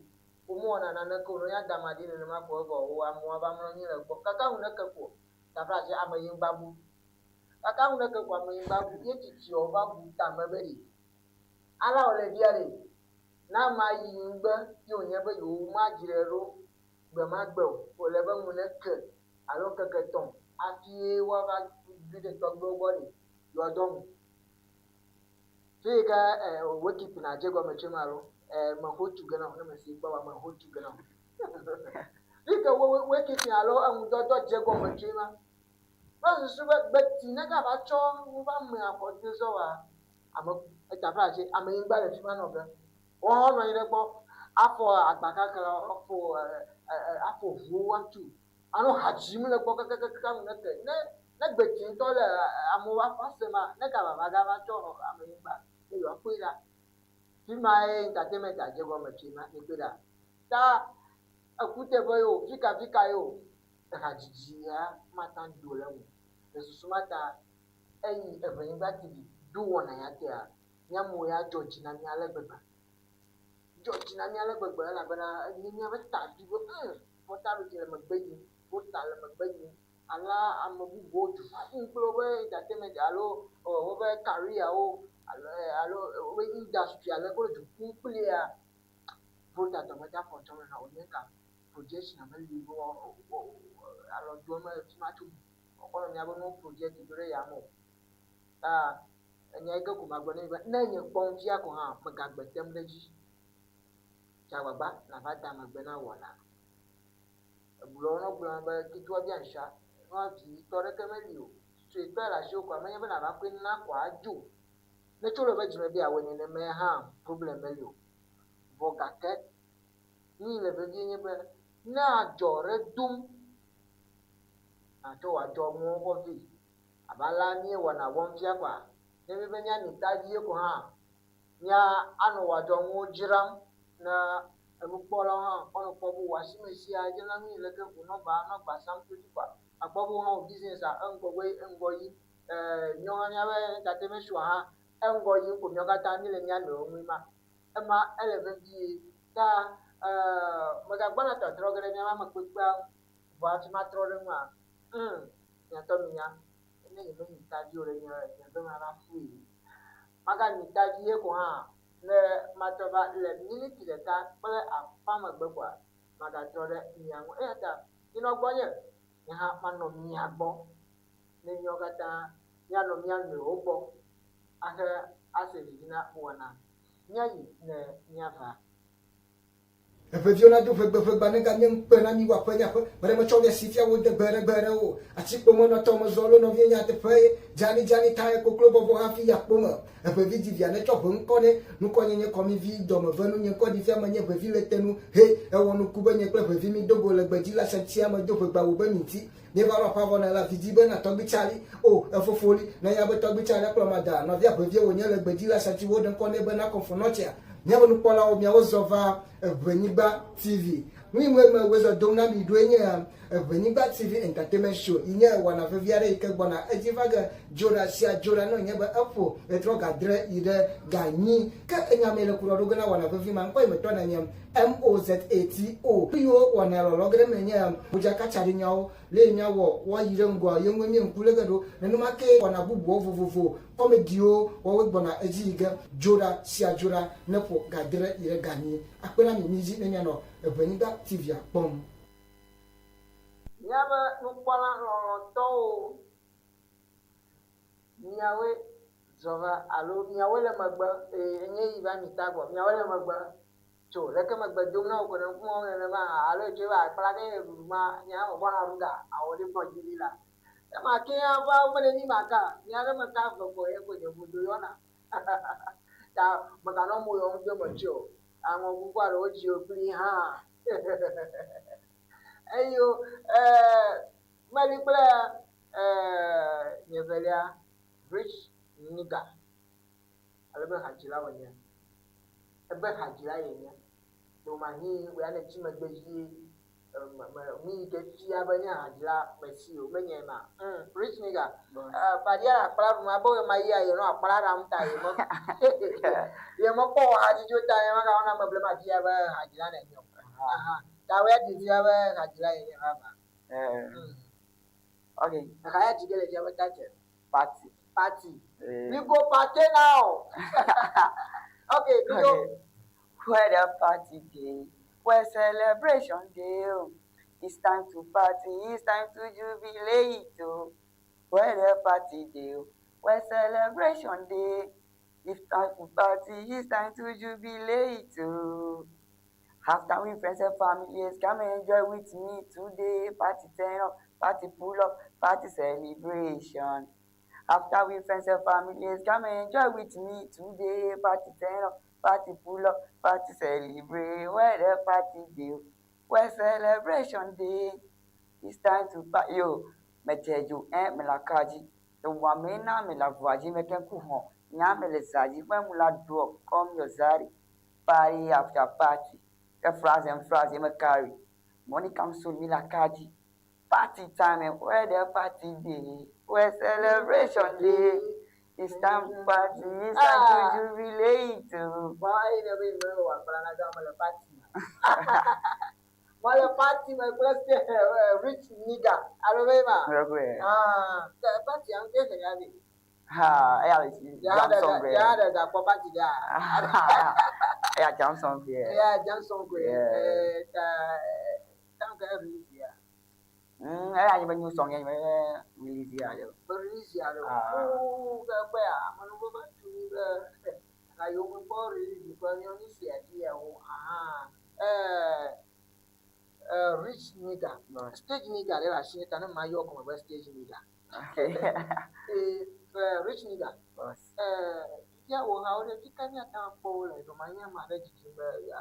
Womewɔna naneke o. Ne wonya da ama ɖi nenema ko evɔ wo amewo ava mlɔ anyi le egbɔ. Kaka ŋu neke ko taflatse ame yi ŋgba bu. Kaka ŋu neke ko ame yi ŋgba bu ye tsitsiawo va bu tame be ɖe ala wòle via ɖe ne amea yi ŋgbe ye wònye be yewo madzrae ɖo gbe ma gbe o. Wòle be ŋu neke alo ŋkeke tɔ̃ hafi ye woava ɖui ɖe tɔgbuiwo gbɔ ɖe yewoadɔ ŋu. Fi yi ke wake na dze gɔme tso ema alo meho tu ge na wo ne mesi kpɔ wa meho tu ge na wo. Fi yi ke wake alo eŋudɔdɔ dze gɔme tso ema. Ne susu be gbeti ne gava tsɔ woƒe amea kɔ de zɔ wa ame etaflatse ame yi ŋgba le fi ma nɔ ge. Woawo nɔ anyi ɖe egbɔ afɔ agbakakla afɔ afɔ ʋuwo atu anɔ ha dzim le gbɔ kakakaka ŋu neke. Ne ne gbeti ŋutɔ le amewo afɔ asema ne gava gava tsɔ ame yi ŋgba ne yewoakpɔe ɖa. Fi ma ye entertainment dze gɔme tso ema mikpɔe ɖa. Ta ekuteƒe ye o, fika fika ye o, ehadzidzi ya mate ŋu do le eme o. Le susu ma ta eyi Eʋenyigba TV ɖo wɔna ya tea, míamewo ya dzɔ dzi na mí ale gbegbe. Dzɔ dzi na mí ale gbegbe elabena enye míaƒe taɖui be Volta le megbe yim, Volta le megbe yim. Alea ame bubuwo du ƒum kple woƒe entertainment alo woƒe career wo alo woƒe industry ale wole du ƒum kplia Volta tɔ mete afɔ tsɔm na wònye ka projection meli be alɔ dom mele fi ma tso wokɔ nɔ míaƒe nuwo project do ɖe yame o. Ta enya yi ke ko magblɔ na mi be ne nye kpɔm fia ko hã megagbe tem ɖe edzi. Dze agbagba nàva da megbe na wɔna. Egblɔ nɔ gblɔm be ketewa bia ŋsha nua vitɔ ɖeke meli o. Suetɔe le asiwò koa menye be nàva kɔe na ko adzo. Ne tso le be dzime be yeawɔe nenema hã problem meli o. Vɔ gake nu yi le vevie nye be ne adzɔ ɖe dom nàtsɔ wò adzɔnuwo kɔ vɛ abe alea míewɔna wɔm fia koa ne míebe míami ta vie ko hã Mía anɔ wò adzɔnuwo dzram ne enukpɔlawo hã woanɔ kpɔ be wò asime sia dzena nu yi leke wò nɔba nɔ agba sam to edzi kɔa, akpɔ be wò hã wò business eŋgɔgbe eŋgɔ yim. Ee, míawo hã míaƒe entertainment show hã eŋgɔ yim ko míawo katã míele mía nɔewo ŋui ma. Ema ele vevie. Ta ee, megagbɔna tɔtrɔ ge ɖe míaƒe ame kpekpea ŋu vɔ hafi matrɔ ɖe eŋua, ŋ, miatɔ minya ne nyemenyi tavi o ɖe, nye nye gbe mava fui. Maganyi tavi ye ko hã ne matrɔ va le miniti ɖeka kple afã megbe koa, magatrɔ ɖe mia ŋu. Eya ta minɔ gbɔnye, nye hã manɔ mia gbɔ, ne míawo katã míanɔ mía nɔewo gbɔ ahe ase vivi na wɔna. Míayi ne míava. Eʋeviwo nado ʋegbe ʋegba neganye ŋukpe na mi woaƒe nye aƒe me ɖe metsɔ via si fia wo de gbe ɖe gbe ɖe o atikpo me nɔtɔ mezɔ lo nɔvie nyateƒe ye dzani dzani tae koklo bɔbɔ hafi yi akpo me eʋevi di via netsɔ ʋe ŋkɔ nɛ nukɔ nye nye kɔmi vi dɔme ve nu nye ŋkɔ ɖi fia menye ʋevi le te nu he ewɔ nuku be nye kple ʋevi mi do go le gbedzi la sɛntia me do ʋegba wo be mi ŋti Míeva ɖo aƒea vɔ ne la vidi be na tɔgbui Charlie. O, efofo li. Ne nya be tɔgbui Charlie akplɔ mada nɔvia ʋevie wònye le gbedzi la sati woɖe ŋkɔ nɛ be na kɔnfɔnɔtsia. Míaƒe nukpɔlawo, miawo zɔ va Eʋenyigba TV. Nu yi ŋue me wòezɔ dom na mi ɖoe nye Eʋenyigba TV Entertainment Show yi nye wɔna vevi aɖe yi ke gbɔna edzi va ge dzoɖa sia dzoɖa ne wònye be eƒo ɣetrɔ ga adre yi ɖe ga enyi. Ke enya mee le ku ɖɔ ɖo ge na wɔna vevi ma ŋkɔ yi metɔ na nye MOZATO. Nu yiwo wɔna lɔlɔ ge ɖe eme nye modzakatsaɖinyawo, lee míawɔ woayi ɖe ŋgɔa ye ŋue mí ŋku lé ge ɖo. Nenema kee wɔna bubuwo vovovo, kɔmediwo wɔwoe gbɔna edzi yi ge dzoɖa sia dzoɖa ne ƒo ga adre yi ɖe ga enyi. Akpe na mi mídzi ne mianɔ Eʋenyigba TV-a kpɔm. Míaƒe nukpɔla lɔlɔ̃tɔwo, miawoe zɔ va alo miawoe le megbe, ee, enye yi va mi tagbɔ, miawoe le megbe. Tso leke megbe dom na wò ko ne ŋkume wɔm nenema alo etsɔe va akpla ke ɖuɖu ma nye hã mebɔna ɖu ga awɔ ɖi gbɔ dzi ɖi la. Ema ke ya va wo mele ni ma ka nya ɖe me ka ve ko ye ko nye ʋudo yɔna. Ta meganɔ mo yɔm do me tso aŋɔ kuku alo wo dzi wo kpli hã. Eyo eh meli kple eh nye velia rich nigga ale be hadzila wònye. Ebe hadzila yenye. Ɖewomahi wò ya nètsi megbe vie me me nu yi ke fia be nye hadzila mesi o menye ema. Mm, rich nigga. Paɖia le akpla ɖum abe ɣemaɣia yenɔ akpla ɖam ta ye me ye mekpɔ wò hadzidzo ta ye megawɔ na ame blema fia be hadzila nènye o. Aha. Ta wò ya ɖi fia be hadzila yenye vavã. Mm. Okay. Eha ya dzi ge le fia be title. Party. Party. We go party now. okay, we go. Where the party day, where celebration day. Oh. It's time to party, it's time to jubilate. Oh. Where the party day, oh. where celebration day. It's time to party, it's time to jubilate. Oh. Have time with friends and families, come and enjoy with me today. Party turn up, party pull up, party celebration. After we friends and families, come and enjoy with me today. Party turn up, party pull up, party celebrate. Where the party day, where celebration day. It's time to party. Yo, me tell eh, me la kaji. The wamena me la voaji, me ken kuhon. Nya me le zaji, when mula drop, come your zari. Party after party. The fraz and fraz, me carry. Money comes soon, me la kaji. Party time, eh, where the party day, where celebration day. It's time to party, it's time to jubilate. oh. Why never you know what me le party me. Mele party me kple rich nigga. Alo be ma. Ah, party am ke ya bi. Ha, eya le si Ya jam song de ya de gakpɔ party dia. Eya jam song ye. Ya jam song ko. Eh ta tam ka release ya. Eya nye be new song ye nye be release ya le. Be release ya le. Oh, ke be ya manu be ba tu ni be ayo me kpɔ release ko nyo ni si adi ya o. Aha. Eh rich nigga. Stage nigga le la si ta ne ma yɔ gɔme be stage nigga. Okay. Eh, rich nigga. Boss. Eh, fifia wò hawo ɖe fika míate ŋu akpɔ wo le ɖo manye ame aɖe dzidzim be ya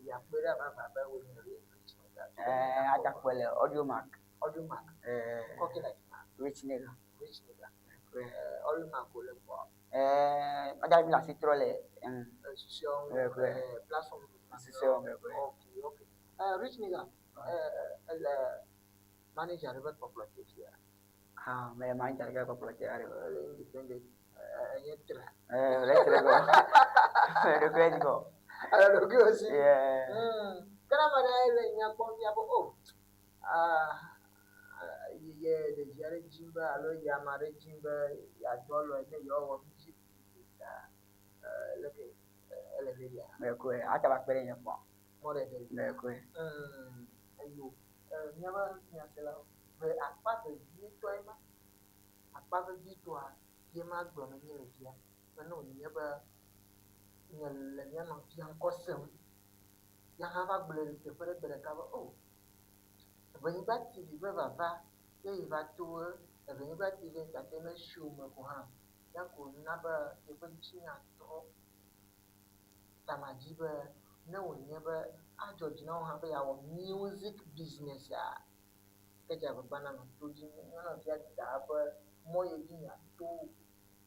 yeakpɔe ɖe vavã be wònye rich nigga. Eh, atakpɔe le audio mark. Audio mark. Eh, Kɔkɛ le afi ma. rich nigga. Rich nigga. Ɔluma ko le kpɔ. Ɛɛ madza mi le asi trɔ le Susuawo ŋu. Platform. Susuawo me koe. Okay, okay. Rich nigga, ele manager ɖe ƒe kpɔkplɔ te fia. Ah, mele manager ɖe ƒe kpɔkplɔ te aɖe. Ele independent. Enye tre. Ɛɛ, le tre gɔ. Le ɖokuiwo dzi gɔ. Ele ɖokuiwo si. Yeah. Ke ne ame ɖe le nya kpɔm fia be oh, ah, ye ɖevi aɖe dzim be alo ye ame aɖe dzim be yeado alɔe ne yewoawɔ music video leke ele ready-a? Mele koe, ate va kpe ɖe nye kpɔ. Mɔɖeɖe. Mele koe. Eyo, míaƒe nyaselawo, be akpa vevietɔe ma, akpa vevitɔa ye ma gblɔm míele fia be ne wònye be nye le mía nɔvia ŋkɔ sem, ya hã va gblɔe le teƒe ɖe gbe ɖeka be o, Eʋenyigba TV ƒe vava ye yi va to Eʋenyigba TV Entertainment Show me ko hã, ya ko na be yeƒe dzitsinya trɔ. Ta madzi be ne wònye be adzɔ dzi na wò hã be yeawɔ music business-a, ke dze agbagba nanɔ to dzi. Mía nɔvia da eƒe mɔ yi dzi miato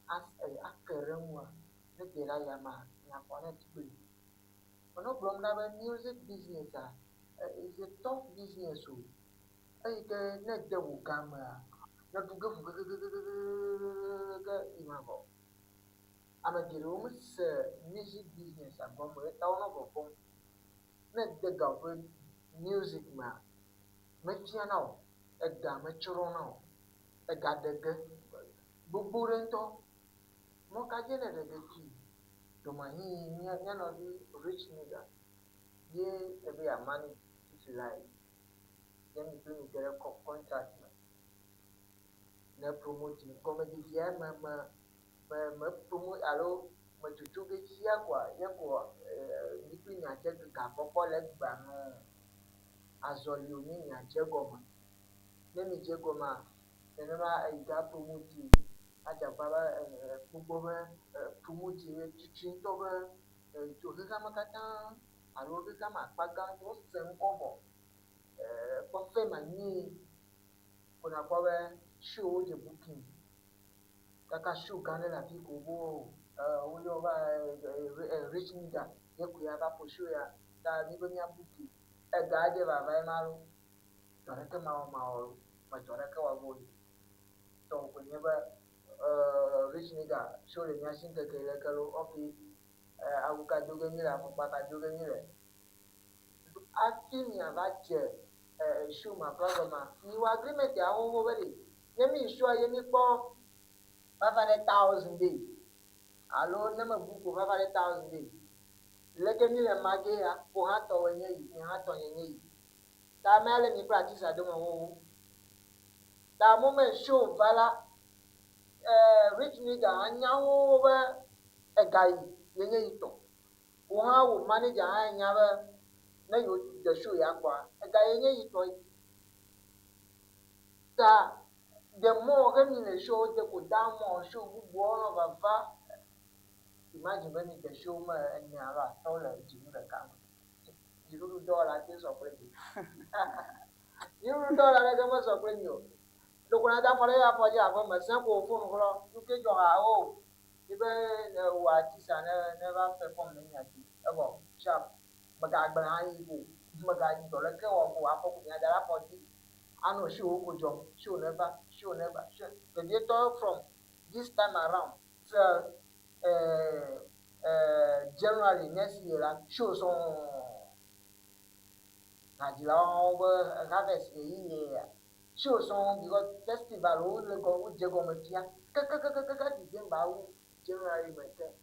ake ɖe eŋua, ne dee ɖe ayamea, miaxɔ nɛ tukpui. Menɔ gblɔm ɖa be music business-a is a tough business o. Eyi ke ne ede wò gamea, neɖu ge ʋu gegegegegegege yi mavɔ. Ame geɖewo mese music business-a gɔme o eya ta wonɔ vɔvɔ̃m. Ne ede ga woƒe music mea, mefiana o, ega metsrɔ̃na o, ega ɖe ge gbogbo ɖe ŋutɔ. Mɔ ka dzie ne ɖe ge tui? Ɖewomahi mía mía nɔvi rich nigga ye ebe yeamanage fifi lae. Ye mi kpli mi ge ɖe contract me ne promote mi. Gɔmedzedzea me me me me promote alo me tsotso ge fia koa ye koa mi kpli miadze gakpɔkpɔ le egbea nɔ azɔli wònye miadze gɔme. Ne midze gɔmea, nenema eyi ga promote adze agbagba be gbogbo be promote tsitsi ŋutɔ be tso xexeame katã alo xexeame akpa gãtɔ wose ŋkɔ vɔ. Kpɔ fame anyie ko nakpɔ be show wodze booking. Kaka show gã ɖe le afi ko wobe woyɔ va rich nigga ye koe ava ƒo show ya ta mi be mía booki. Ega dze vava ye ma lo. Dɔ ɖeke mawɔmawɔ lo. Medzɔ ɖeke wɔ go yi. Tɔwò koe nye be rich nigga show le mía si ŋkeke yi leke lo. Okay, awu ka do ge míle, afɔkpa ka do ge míle. Hafi miava dze show ma ƒe gɔmea, miwɔ agreement ya xoxo be ɖe ne mi show ye mikpɔ 500,000 ɖe alo ne mebu ko 500,000 ɖe, leke mi le ma ge ya, wò hã tɔwòe nye yi, nye hã tɔnye nye yi. Ta amea le mi kple artist dome xoxo. Ta moment show va la, rich nigga anya xoxo be ega yi ye nye yi tɔ. Wò hã wò manager hã nya be ne yewo de show ya kpɔa, ega ye nye yi tɔ yi. Ta the more ke mi le show de ko da more show bubuawo nɔ vava. Imagine be mi de show me ene alo atɔ̃ le dzinu ɖeka me. Dziɖuɖu dɔwɔla te sɔ kple mi. Dziɖuɖu dɔwɔla ɖeke mesɔ kple mi o. Ɖeko nada afɔ ɖe afɔ dzi aƒe me sẽ ko phone xlɔ. Nu ke dzɔ ha o. Mi be wò artist ne ne va perform ne mia dzi. Evɔ sharp. Megagblẽ hã yi o. Megayi dɔ ɖeke wɔ o. Afɔ ko mia da ɖe afɔ dzi. Anɔ show wo ko dzɔm. Show neva, show neva. Show. Vevietɔ from this time around till January next year la, show sɔŋ. Hadzilawo hã wobe harvest ɣeyiɣi ya. Show sɔŋ because festival wo le gɔ wodze gɔme fia kekekekeke December wu January me ke.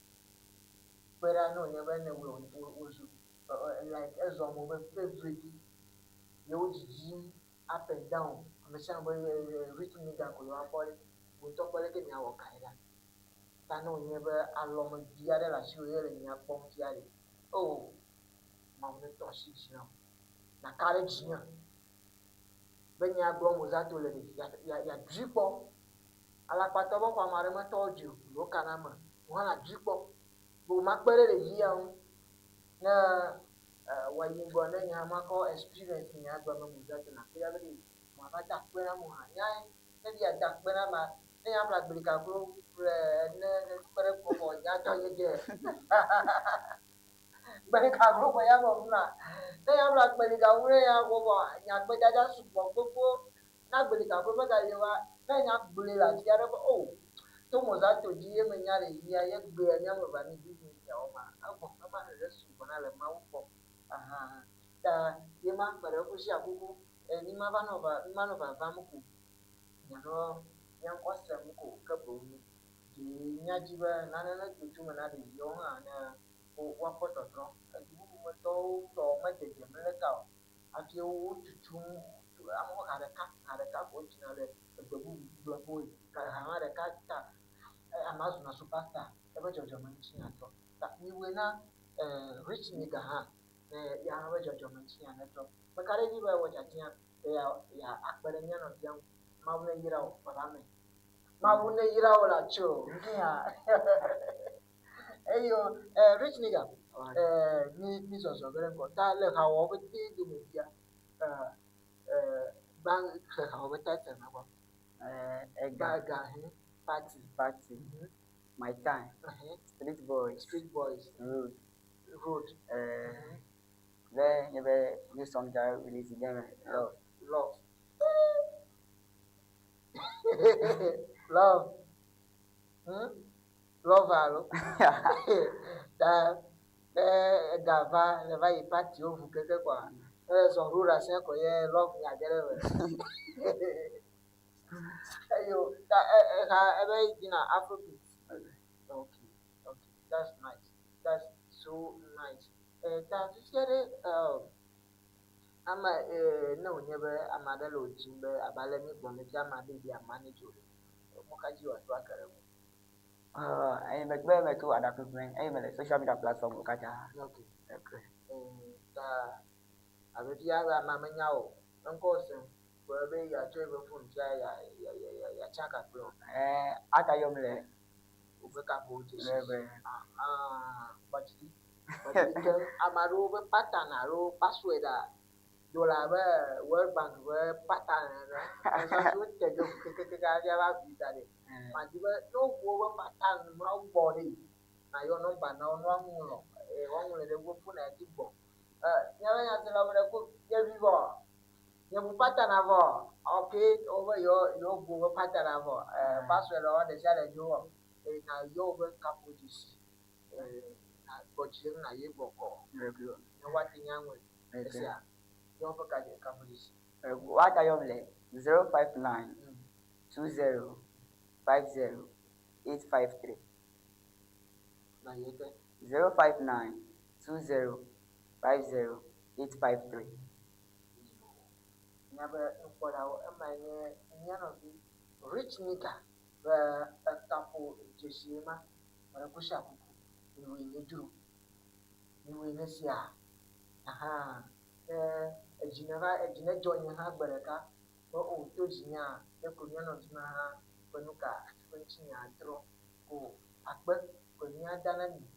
Kpe ɖa ne wònye be ne wòe wòzu like ezɔ mo be favorite ye wo dzidzim up and down. Ame sia ame be rich nigga ko yewoakpɔ ɖe. Wò ŋutɔ kpɔ leke miawɔ gae ɖa. Ta ne wònye be alɔmevi aɖe le asiwò ye le nya kpɔm fia ɖe. Oh, Mawu netɔ asi dzi na wò. Nàka ɖe dzinye be nya gblɔm Mozato le ɖe yeaɖui kpɔ. Alakpatɔ be xɔ ame aɖe metɔwo dzi o, ɖewo kana eme. Wò hã nàɖui kpɔ. Be wòmakpe ɖe ɖevia ŋu ne wòayi ŋgɔ ne nye hã makɔ experience nye gblɔ be Mozato nàkpe ɖa be ɖe mava da akpe na mo hã. Nyae, ne ɖe yeada akpe na amea, Ne nya ƒle agblika klo ƒle ne kpe ɖe kpɔ vɔ nya tɔ ye dze. Gbeɖeka klo kɔ ya vɔ funa. Ne nya ƒle agblika wu ne nya kpɔ vɔ nya gbe dada sugbɔ gbogbo. Ne agblika klo mega li wa ne nya gblɔe le afi aɖe be o to mɔza to dzi ye me nya le yia ye gbea mía me va mi business ya wɔ ma evɔ ema ɖeɖe sugbɔ na le Mawu gbɔ. Aha ta ye ma gbe ɖe kusi akuku e mi ma va nɔ va mi ma nɔ vavam ko. Mianɔ mía ŋkɔ sem ko ke boŋ ɖe míadi be nane nedo tso eme na ɖeviawo hã ne woakpɔ tɔtrɔ. Edu bubu me tɔwo tɔ medzedzem leke o hafi wotutum amewo ha ɖeka ha ɖeka ko wodzina le egbe bubu gblɔm woe. Ha ma ɖeka ta amea zuna superstar eƒe dzɔdzɔme ŋutinya trɔ. Ta miwɔe na rich nigga hã ne ya hã ƒe dzɔdzɔme ŋutinya netrɔ. Meka ɖe edzi be ewɔ tiatia be ya akpe ɖe mía nɔvia ŋu. Mawu neyra wò baba me. Mawu neyra wò la tso ŋkia. Eyo rich nigga mi mi zɔzɔ ge ɖe ŋgɔ ta le hawɔwo ƒe te dome fia gba xe hawo ƒe title na gbɔ. Ega. Ega he party. Party. My time. Street boys. Street boys. Road. Road. Be nye be new song that release them love. Love. Love. Love alo. Ta ega va le va yi party wo ʋu keke kɔa. E zɔn road asia kɔ ye love nya ge ɖe me. Eyo ta eha ebe dzina Afrobeat. Okay, okay, that's nice. That's so nice. Ta fifia ɖe ame ne wònye be ame aɖe le wò dim be abe ale míegblɔ ne fia ame aɖe be manage wò ɖe, mɔ ka dzi wòato ake ɖe ŋuwò? Eye megbe meto aɖaƒeƒe eye mele social media platform wo katã. Okay. Okay. Ta abe fia be amea menya o, eŋkɔ sem gblɔ be yeatsɔ eƒe phone fia ya ya ya yeatsaka kple wò. Ata yɔm le woƒe kaƒowo dzesi. Be. Aha, gbɔdzi. Gbɔdzi ke ame aɖewo ƒe pattern alo password a do le abe World Bank ƒe pattern ene. Ezɔ wote dzo kekekeke hafi ava ʋui da ɖi. Madi be ne woʋu woƒe pattern mawo gbɔ ɖi, nayɔ nɔmba na wo ne woaŋlɔ, woaŋlɔe ɖe woƒe phone dzi gbɔ. Míaƒe nyaselawo ɖe ko míeʋui vɔ. Yevu pattern vɔ. Okay, wobe yewo yewoʋu woƒe pattern vɔ. Password wo ɖe sia ɖe dzo vɔ. Eye nayɔ woƒe kaƒo dzesi. Gbɔ dzi ɖe na ye bɔkɔ. Ne woate ŋu aŋlɔe. Esia, yɔ woƒe kaƒo dzesi. Woata yɔm le 059 20 50 853. Na ye ke. 059 20 50 853. Míaƒe nukpɔlawo emae nye mía nɔvi Rich Nigga ƒe ekaƒo dzesi ma. Meɖe kusi akuku. Miwɔe ne dzro. Miwɔe ne sia. Aha. Ne edzi ne va edzi ne dzɔ nye hã gbe ɖeka be o to dzinyea ye ko mía nɔvi ma hã ƒe nuka ƒe ŋutinya trɔ ko akpe ko míada na mi.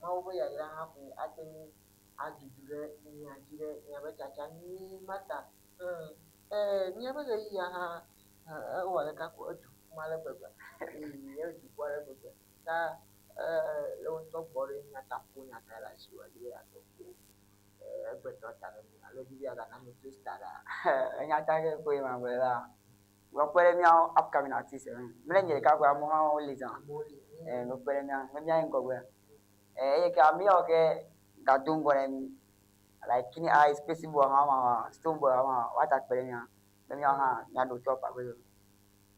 Mawu ƒe yayra hã koe ate ŋu adudu ɖe mia dzi ɖe miaƒe tsatsa nyui ma ta. Míaƒe ɣeyiɣia hã ewɔ ɖeka ko edu ƒum ale gbegbe. Eye edu ƒu ale gbegbe. Ta le wo ŋutɔ gbɔ ɖe míata ƒo nya ta le asiwò adi be yeatɔ ƒo egbetɔ ta ɖe mi alo edi be yeagana mi twista ɖa. Enya ta ke koe magblɔ la, wòakpe ɖe míawo upcoming artist ŋu. Mele nye ɖeka ko amewo hã woli zã. Amewo li. Wokpe ɖe mía ŋu, be míayi ŋgɔgbe. Eye ke ame yawo ke gado ŋgɔ na mí like Kini Ice, Spacey Boy hã ma, Stone Boy hã ma, woata kpe ɖe mía ŋu be míawo hã míaɖo top aƒe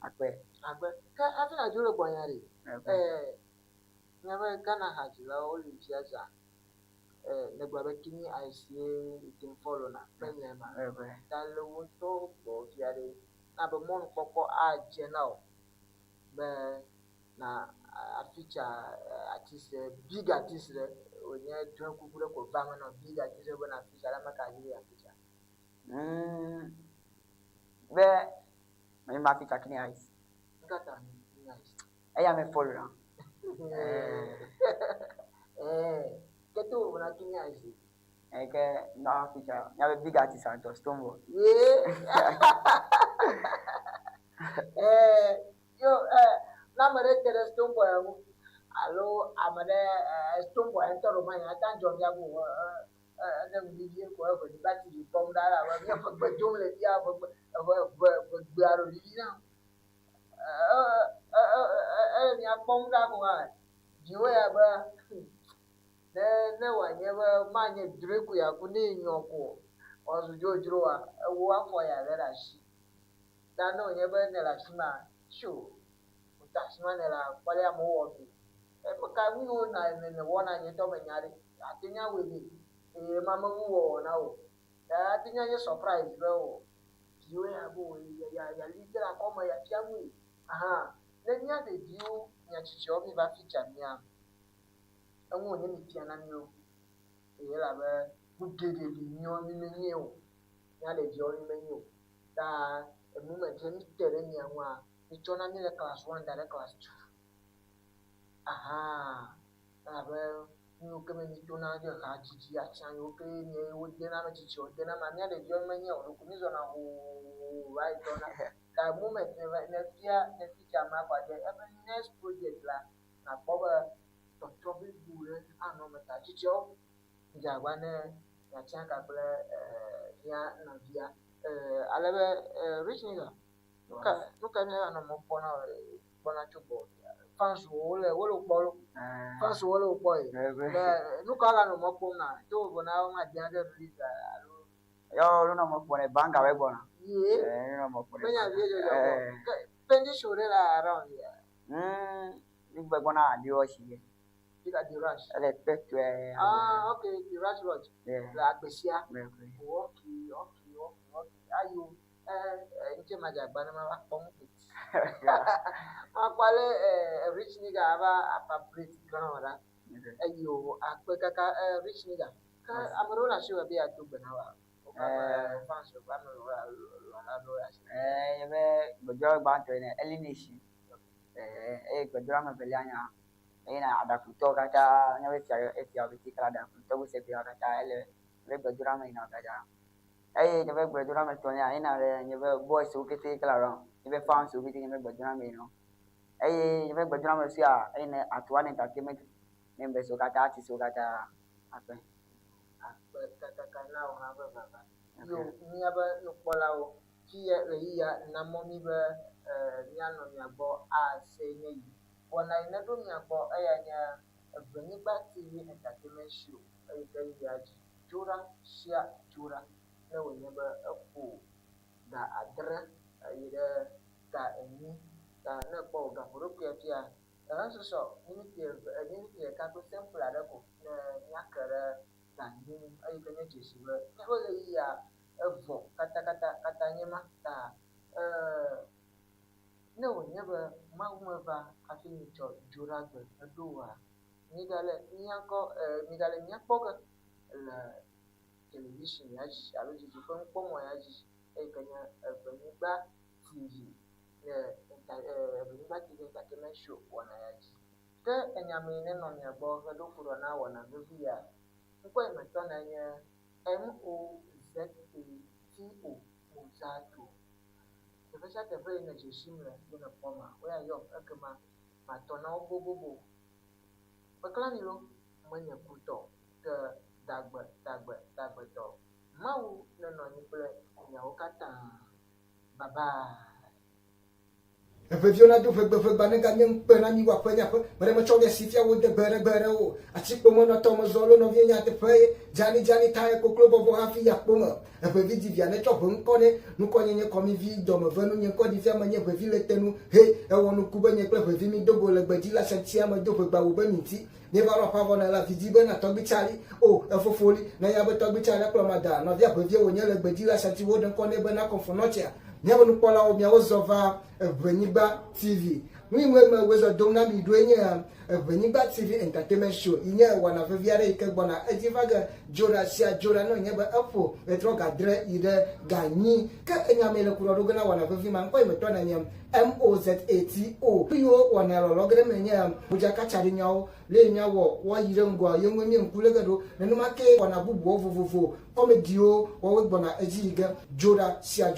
akpe. Akpe. Ke hafi nàdzo le gbɔnye ɖe, míaƒe Ghana hadzilawo li fia zã. Nègblɔ be Kini Ice ye te ŋu follow na menyae ma. Ta le wò ŋutɔ gbɔ fia ɖe, na be mɔnukpɔkpɔ adze na wò be na feature artist ɖe, big artist ɖe wònye drɔ̃e kuku ɖe ko va eme na wò, big artist ɖe be na feature ɖe, ame ka dzi be yeafeature? Be menye ma feature Kini Ice. Nu ka ta Kini Ice? Eya me follow na. Ke to vovo na Kini Ice. Ke ma feature míaƒe big artist ŋutɔ Stone Boy. Ye. Yo. Stonebwoy ŋu alo ame ɖe Stonebwoy ŋutɔ ɖo ma nya ta dzɔ mía go ne nu vivi ko Eʋenyigba TV kpɔm ɖa elabe míaƒe gbe dom le fia ʋe ʋe ʋe ʋegbea ɖo vivi na. Ele mía kpɔm ɖa ko hã dziwò ya be ne ne wòanye be manye drɔ̃e ko yeaku ne yenyɔ ko wòazu dzodzroa, ewo afɔ ya lé ɖe asi. Ta ne wònye be nèle afi ma, tso wòta afi ma nèle akpɔ ale amewo wɔ nui. Eme ka nu yiwo na nèwɔna nye ŋutɔ menya ɖe. Ate ŋu awɔe vɛ eye ema mewu wɔwɔ na wò o. Ate ŋu anye surprise be o viwò ya be o yeali ke le akɔme yeafia nui. Ahan ne mía ɖeviwo, mia tsitsiawo miva feature mía, eŋu wònye mifiana míwo eye elabe nu geɖe li míawo mí menyae o. Mía ɖeviawo mí menyae o. Ta enu me ke mí te ɖe mia ŋua, mitsɔna mí le class one da ɖe class two. Ahan elabe nu yiwo ke me mitona dze hadzidzi, atsã yiwo ke mie wodena ame tsitsiwo dena ma mía ɖeviwo menyae o. Ɖeko mízɔna hoo va yi tɔna. Ta moment ne va nefia ne feature amea kɔa dze eƒe next project la, nàkpɔ be tɔtrɔ blibo ɖe anɔ eme ta tsitsiawo dze agbagba ne miatsã ka kple mía nɔvia. Ale be Rich Nigga, nu ka nu ka míaganɔ mɔ kpɔm na kpɔna tso gbɔwò? Fans wo le wole wò kpɔ lo. Fans wo le wò kpɔ ye. Be nu ka woaganɔ mɔ kpɔm na to vovo na wo ade aɖe release alo Yɔ wonɔ mɔ kpɔm ne banga woe gbɔna. Ye. Wonɔ mɔ kpɔm ne Menya banga. vie dzɔdzɔ gbɔ. Ke pending show ɖe le around here. Mi gbe gbɔna Adiwɔ si ge. Fika The Rush. Ele kpɛtɔe. Ah, okay, The Rush Lodge. Yeah. Le Agbesia. Okay. Okay. Ayo. Ŋtse madze agba ne mava kpɔ nu teti. Makpɔ ale Rich Nigga ava vibrate ground ɖa. Eye o akpe kaka Rich Nigga. Ke ame ɖewo le asiwò be yeado gbe na woa? Woƒe ame fans ƒe ame lɔ̃la ɖewo le asiwò. Nye gbedoɖa gbãtɔe nye Early Nation. Eye gbedoɖa ame evelia nya eye na aɖaŋutɔwo katã míaƒe fia efia ƒete kple aɖaŋutɔ goseƒeawo katã ele be gbedoɖa me yina katã. Eye nye be gbedoɖa me etɔ̃lia yina ɖe nye be boys wo kete kple around nye be fans wo kete nye be gbedoɖa me yina. Eye nye be gbedoɖa me sia eye ne Atuan Entertainment members wo katã artists wo katã akpe. Akpe kakaka na wò hã ƒe vava. Yo míaƒe nukpɔlawo fiya ɣeyiɣia na mɔ mí be míanɔ mia gbɔ ase nye yi. Wɔna yi neɖo mia gbɔ eya nye Eʋenyigba TV Entertainment Show eyi ke yia dzi dzoɖa sia dzoɖa ne wònye be eƒo ga 8 yi ɖe ga 4 ta ne ekpɔ wò gaƒoɖokuia fia esusɔ miniti eve miniti ɖeka kple simple aɖe ko ne míake ɖe ga 4 ŋu eyi ke nye dzesi be míaƒe ɣeyiɣia evɔ katakata katã nye ma ta ne wònye be Mawu meva hafi mitsɔ dzoɖagbe heɖo oa, migale míakɔ migale míakpɔ ge le television ya dzi alo didiƒe nukpɔmɔ ya dzi eyi ke nye Eʋenyigba TV le Eʋenyigba TV Entertainment Show wɔna ya dzi. Ke enya mee nenɔ mia gbɔ heɖo ku ɖɔ na wɔna vevi ya. Ŋkɔe metɔ na nye M-O-Z-A-T-O, Mozato. Teƒe sia teƒe yi ne dzesim le ye nekpɔ ma, woya yɔm ekema matɔ na wo bobobo. Meklã mi lo, menye kutɔ ke dagbe dagbe dagbetɔ. Mawu nenɔ anyi kple miawo katã. Bye bye. Eʋeviwo nado ʋegbe ʋegba ne ganye ŋukpe na mi woaƒe nye aƒe me ɖe metsɔ ɖe asi fia wo de gbe ɖe gbe ɖe o. Atikpo menɔtɔ mezɔ lo nɔvie nyateƒe ye dzani dzani tae koklo bɔbɔ hafi yi akpo me. Eʋevi di via netsɔ ʋe ŋkɔ nɛ. Nukɔ nye nye kɔmivi dɔme ve nu nye ŋkɔ ɖi fia menye ʋevi le te nu. He ewɔ nuku be nye kple ʋevi mi do go le gbedzi la sɛntia me do ʋegba wu be mi ŋti. Míeva ɖo aƒea vɔ ne la vi di be na tɔgbi Tsali. O efofo li ne ya be tɔgbi Tsali akplɔ ma da nɔvia ʋevie wònye le gbedzi la sɛnti wo ɖe ŋkɔ nɛ be na kɔnfɔnɔtsia. Míaƒe nukpɔlawo miawo zɔ va Eʋenyigba TV. Nu yi ŋue me wozɔ dom na mi ɖoe nye Eʋenyigba TV Entertainment Show yi nye wɔna vevi aɖe yi ke gbɔna edzi va ge dzoɖa sia dzoɖa ne wònye be eƒo ɣetrɔ ga 8 yi ɖe ga 4. Ke enya mee le ku ɖɔ ɖo ge na wɔna vevi ma ŋkɔ yi metɔ na nye M-O-Z-A-T-O. Nu yiwo wɔna lɔlɔ ge ɖe eme nye modzakatsaɖinyawo, le yi míawɔ woayi ɖe ŋgɔa ye ŋue mí ŋku lé ge ɖo. Nenema kee wɔna bubuwo vovovo, kɔmediwo wɔwoe gbɔna edzi yi ge dzoɖa sia.